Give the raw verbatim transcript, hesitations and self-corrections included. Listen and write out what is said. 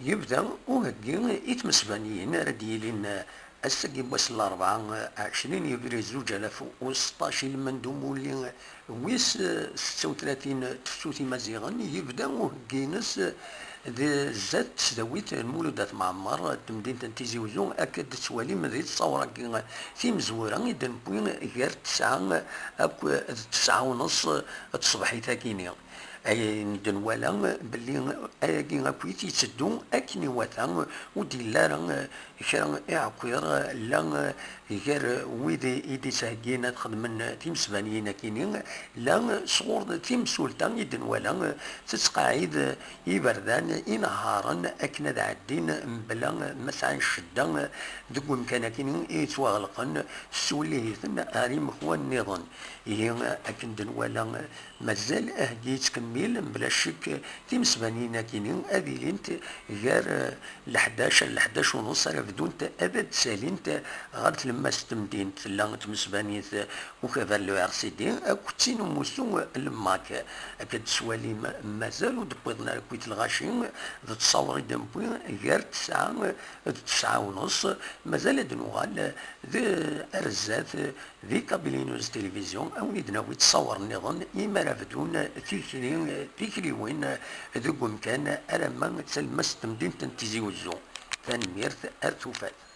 Yebda uheggi i tmesbaniyin ara d-yilin ass-agi n wass n larebɛa, ɛecrin yebrir zuǧ alaf u seṭṭac, i lmend umulli wis setta u tlatin n tefsut imaziɣen. Yebda uheggi-ines d zdat tesdawit n Mulud At Mɛemmer n temdint n Tizi Uzzu, akken d-tettwalim di tṣawra-agi timezwura i d-newwi gar tesɛa akk d tesɛa u neṣ n tṣebḥit-agi-ni. Ayen d-nwala belli ayagi akk i t-yetteddu akken iwata, ur d-yelli ara kra iɛekkiḍ, la gar wid i d-ittheggin ad xedmen timesbaniyin-agi-ni, la sɣur timsulta i d-nwala tettqeɛɛid iberdan inehharen akken ad ɛeddin mebla ma sɛan ccedda deg wemkan-agi-ni i yettwaɣelqen, teswellih-iten ar imekwan nniḍen. Ihi akken d-nwala, mazal aheggi yettkemmil, mebla ccek timesbaniyin-agi-ni ad ilint gar, eh, leḥdac ar leḥdac u neṣ ara bdunt ad d-ssalint ɣer tlemmast n temdint. Tella tmesbanit ukabar n le R C D akked tin umussu n le mac. Akka d-tettwalim, mazal ur d-wwiḍen ara akkit lɣaci d ttṣawr i d-newwi gar tesɛa d tesɛa u neṣ. Mazal ad nuɣal d ar zdat di Kabylie News Télévision, a wen-id-nawi ttṣawr nniḍen imi ara bdun tikli, tikliwin deg umkan alamma d talemmast n temdint n Tizi Uzzu. Tanemmirt, ar tufat.